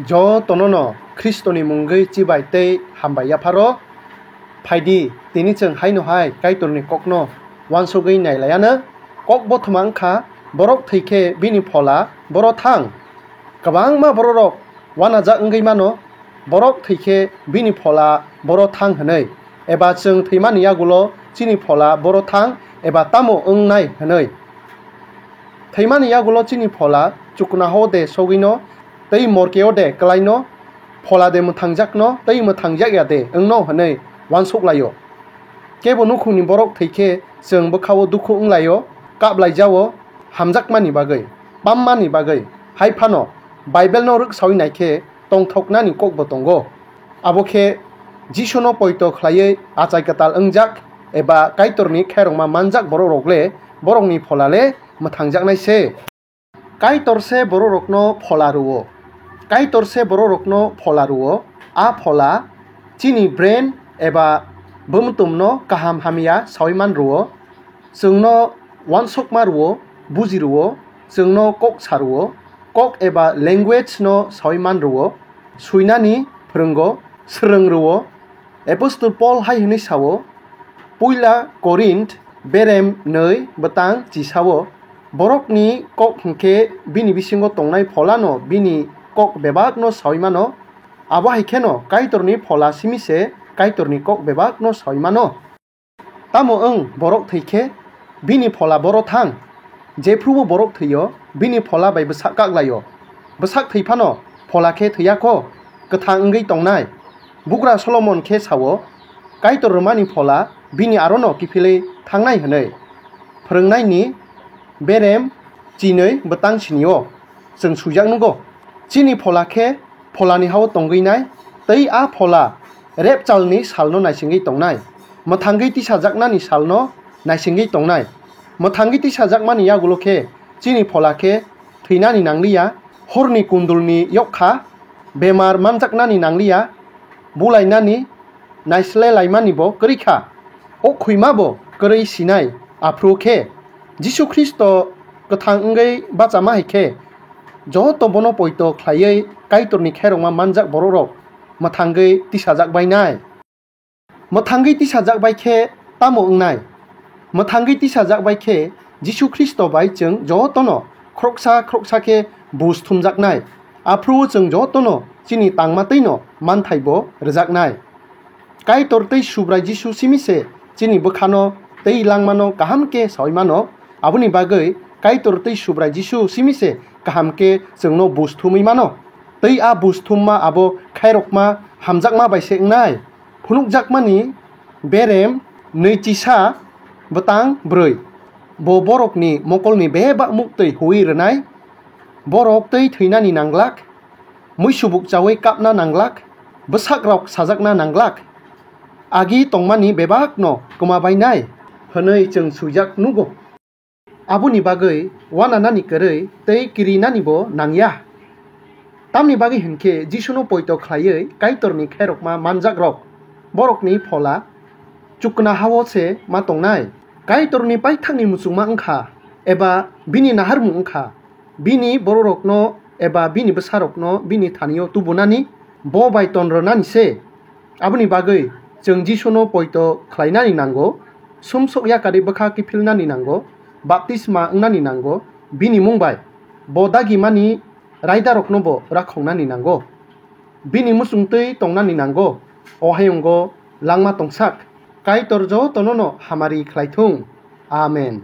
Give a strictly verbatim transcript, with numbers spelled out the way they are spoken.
Jotono no Khristoni mungwi chibai tei hambai yapharo. Phaidi, tini chwng haino hai Kaitorni kokno uansugwi nailaiano. Kok bothoma wngkha, borok thwi khe bini phola boro thang. Kwbangma bororok uanajak wngwi mano, borok thwi khe bini phola boro thang hwnwi, eba chwng thwimani yagulo chini phola boro thang eba tamo wngnai hwnwi. Thwimani yagulo chini phola chuknohao de sogwino tei morkeo de kwlaino, phola de mwthangjakno tei mwthangjak ya de wngno hwnwi uansuk laio. Kebo nukhungni borok thwi khe chwng bwkhao dukhu wng laio, kap lai jao, hamjakmani bagwi, pammani bagwi. Hai phano Bible no rwksawi nai khe tongthoknani kokbo tongo. Abo khe Jisuno poito khlaiwi achai kwtal wngjak eba Kaitorni khairokma manjak borok rok le borokni phola le mwthangjaknai se. Kaitor se bororokno phola rwo. Kaitor se bororokno phola rwo. A phola chini brain eba bumtumno kaham hamya sawi man rwo. Chwngno uansukma rwo, buji rwo, chwngno kok sa rwo, kok eba language no sawi man rwo, suinani phwrwngo, swrwng rwo. Apostle Paul hai hwnwi sao, Puila Korinth berem nwi bwtang chisao, borokni kok hwnkhe bini bisingo tongnai pholano bini kok bebakno sawi mano, abo hai kheno Kaitorni phola simi se Kaitorni kok bebakno sawi mano. Tamo wng borok thwi khe bini phola boro thang? Jephrubo borok thwio, bini phola bai bwsak kak laio. Bwsak thwi phano phola khe thwiya kho, kwthang wngwi tongnai. Bugra Solomon khe sao, Kaitor rwmani phola bini arono kiphilwi thangnai hwnwi. Phwrwngnaini berem chinwi bwtang sinio chwng swijak nugo. Chini phola khe pholani hao tongwi nai, tei a phola repchalni salno naisingwi tongnai, mwthangwi tisajaknani salno naisingwi tongnai. Mwthangwi tisajakmani yagulo khe chini phola khe thwinani nangliya, horni kundulni yok kha, bemar manjaknani nangliya, bulainani naislai laimani bo kwrwi kha. O khwima bo kwrwi sinai, aphuru khe Jisu Khristo kwthang wngwi bachama hai khe, joto bono poito khlaiwi Kaitorni khairokma manjak borok rok mwthangwi tisajak bai nai. Mwthangwi tisajak bai khe tamo wngnai? Mwthangwi tisajak bai khe Jisu Khristo bai chwng jotono khoroksa khoroksa khe buj thumjaknai. Aphuru chwng jotono chini tangma twi no manthai bo rwjaknai. Kaitor tei Subrai Jisu simi se chini bwkhano tei langmano kaham khe saui mano. Aboni bagwi Kaitor tei Subrai Jisu simi se kaham khe chwngno buj thumwi mano. Tei a buj thumma abo khairokma hamjakma bai se wngnai. Phunukjakmani berem nui chisa bwtang bwrwi. Bo borokni mokolni bebak muktwi huui rwnai. Borok tei thwinani nanglak, muisubuk chaui kapna nanglak, bwsakrok sajakna nanglak, agi tongmani bebakno kwma bainai hwnwi chwng swijak nugo. Aboni bagwi uananani kwrwi tei kirinanibo nangya. Tamni bagwi hwn khe Jisuno poito khlaiwi Kaitorni khairokma manjakrok borokni phola chukna hao se ma tongnai. Kaitorni paithakni muchungma wng kha, eba bini naharmung wng kha. Bini bororokno eba bini bwsarokno bini thani-o tubunani, bo bai ton rwnani se. Aboni bagwi chwng Jisuno poito khlainani nango, sumsok yakarwi bwkha kiphilnani nango, baptisma wngnani nango, bini mung bai. Bo dagimani raidaroknobo rakhoknani nango. Bini muchungtwi tongnani nango. O hayungo langma tongsak. Kaitor jotono'-no hamari khlai thung. Amen.